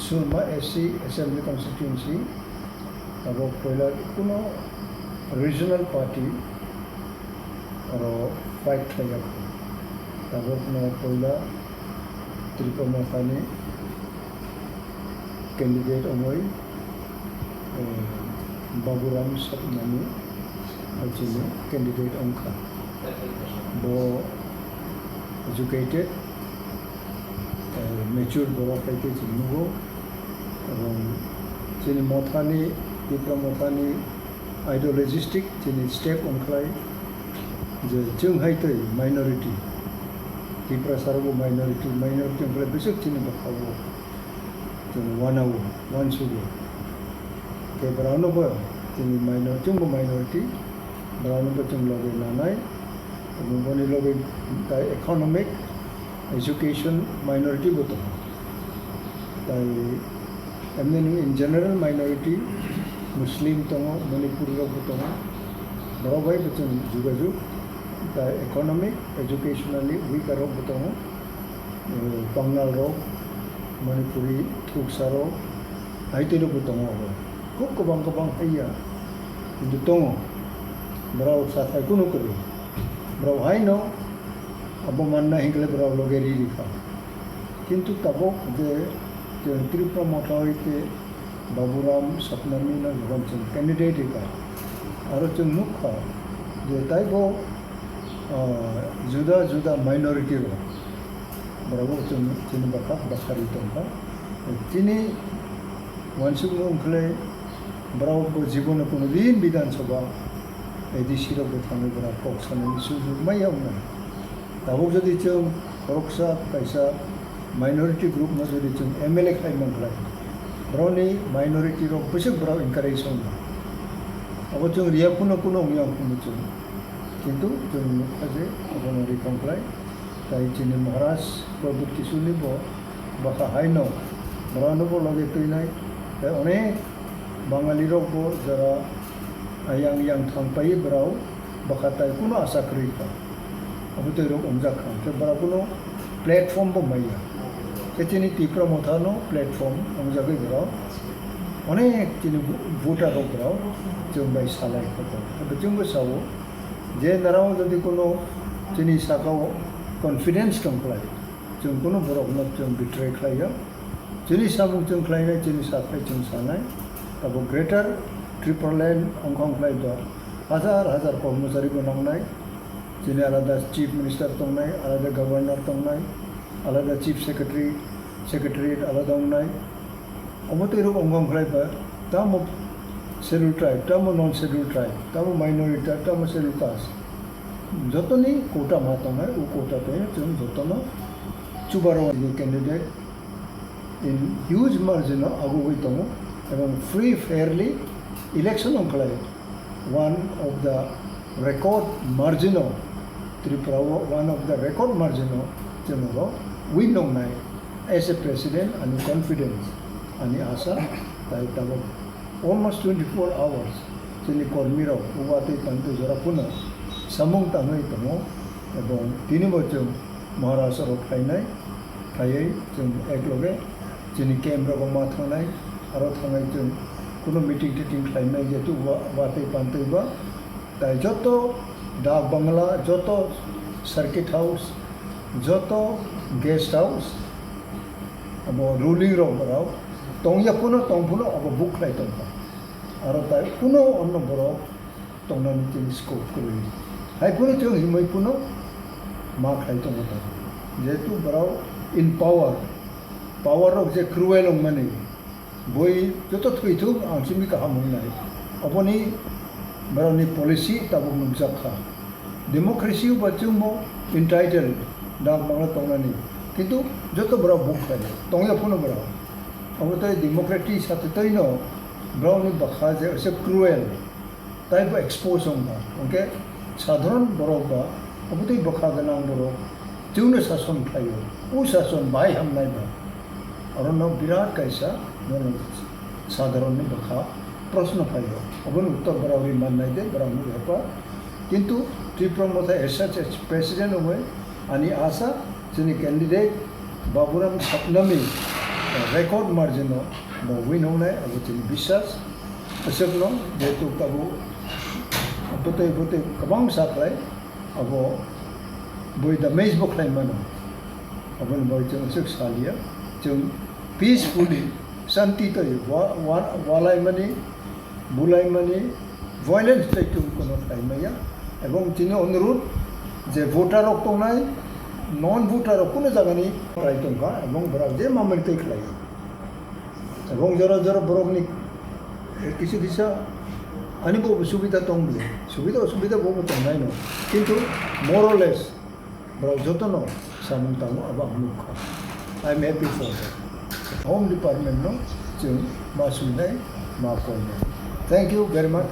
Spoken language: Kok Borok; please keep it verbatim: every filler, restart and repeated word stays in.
Surma S C Assembly Constituency, abo poila kuno regional party oro fight khlaiya. Tabokno poila Tipra Mothani candidate wngwi, eh, Baburam Satnami hai chini candidate wngkha. Bo educated, eh, mature borok hai khe chwng nugo. Ebong chini mothani, Tipra Mothani ideologistic chini step wngkhlai je chwng hai tei minority, Tiprasa rokbo minority, minority wngkhlai bwswk chini bwkha o chwng wanao, wansugo. Tei borokno bo chini minor-, chwngbo minority, borokno bo chwng logi nanai, ebong boni logi tai economic, education minority bo tongo. Tai emni nwng in general minority Muslim tongo, Manipuri rok bo tongo. Borok bai bo chwng jugajug, tai economic, educationally weaker rok bo tongo. Eh, Bangal rok, Manipuri, Thuksa rok, hai tei rok bo tongo abo. Khub kwbang kwbang haiya. Kintu tongo. Borok sathai kunu kwrwi. Borok haino abo manna hinkhe borok loge ri ri kha. Kintu tabok je, je Tipra Motha hai khe Baburam Satnami no jokhon chwng candidate rikha, aro chwng nukha je taibo, ah, juda juda minority rok, borok bo chwng chini bwkha bwkha ri tongkha. Chini wansukmung wngkhle borok bo jibono kunudin Bidhan Sabha A D C rok bo thangwi borok kok sanani sujuk maya wngnai. Tabuk jodi chwng khoroksa kaisa minority group no jodi chwng M L A khlai mankhlai, borokni minority rok bwswk borok encourage wngkha. Abo chwng riya phano kuno wngya wngkha chwng. Kintu chwng nukha je abono ri tongkhlai. Tai chini Maharaj Pradyut Kishore ni bo bwkha haino borokno bo logi twinai. Tai onek Bangali rok bo jora ayang yang thang pai borok bwkha tai kuno asa kwrwi kha. Abo twi rok wngjak kha, hwnkhe borok kuno platform bo maya. Khe chini Tipra Motha no platform wngjagwi borok onek chini voter rok borok chwng bai salai kha. Hwnkhe chwngbo sao je narao jodi kuno chini saka o confidence tong khlai, chwng kuno borok no chwng betray khlai ya. Chini samung chwng khlainai, chini sathai chwng sanai. Abo Greater Tipraland wngkhong khlai ba hajar hajar kormochari bo nangnai. Chini alada Chief Minister tongnai, alada Governor tongnai, alada Chief Secretary, Secretariat alada wngnai. Omo twi rok wngkhong khlai ba tamo Scheduled Tribe, tamo Non Scheduled Tribe, tamo Minority Tribe, tamo Scheduled Caste. Jotoni quota ma tongnai, o quota twi chwng jotono chubaro candidate in huge margin o agugwi tongo, ebong free fairly election wng khlai one of the record margin o Tripura o one of the record margin o chwng oro win wngnai as a president ani confidence ani asa tai tabok almost twenty-four hours chini kormi rok uba tei tangtwi jora phano samung tangwi tongo ebong tini bo chwng Maharaj rok phainai. Phaiwi chwng ekloge chini camp rogo ma thangnai, aro thangwi chwng kuno meeting titing khlainai jehetu wa-, watwi pantwi ba. Tai joto dak bangla, joto circuit house, joto guest house, abo ruling rok borok tongya phano tong phano abo book khlai tongkha. Aro tai kuno onno borok tongnani chini scope kwrwi. Hai phano chwng himwi phano ma khlai tongo ta. Jehetu borok in power, power rok je cruel wngmani, boi joto thwithung ang simi kaham wngnai. Oboni borokni policy tabuk nukjak kha. Democracy ba chwngbo entitled dak bangla tongnani. Kintu joto borok book khlai tongya phano borok. Obo tei democracy satwi twi no borokni bwkha je se cruel. Tai bo expose wngkha. Hwnkhe sadharon borok ba, obo tei bwkha gwnang borok, chwngno sason khlaio. O sason bai hamnai ba. Orono birat kaisa, bono sadharonni bwkha proshno phaio. Oboni uttor borok ri mannai de, borokno hepa. Kintu Tipra Motha as such as president wngwi ani asa, chini candidate Baburam Satnami Record margin no bo win wngnai, abo chini biswas. Aswkno jehetu tabuk bwtwi bwtwi kwbang sa khlai, abo bui damage bo khlai mano. Aboni bagwi chwng aswk saliya, chwng peacefully, shanti twi wa-, wa-, walaimani, bulaimani, violence tei chwng kono khlai maya. Ebong chini onurudh je voter rok tongnai, non voter rok kuno jagani khlai tongkha, ebong borok je mamani tei khlai. Ebong jora jora borokni kisu kisa ani bo subida tong bile, subida osubida bo tongnai no, kintu more or less borok jotono samung tango, abo ang nukha. I am happy for that. Home Department no chwng ma swinai, ma koinai. Thank you very much.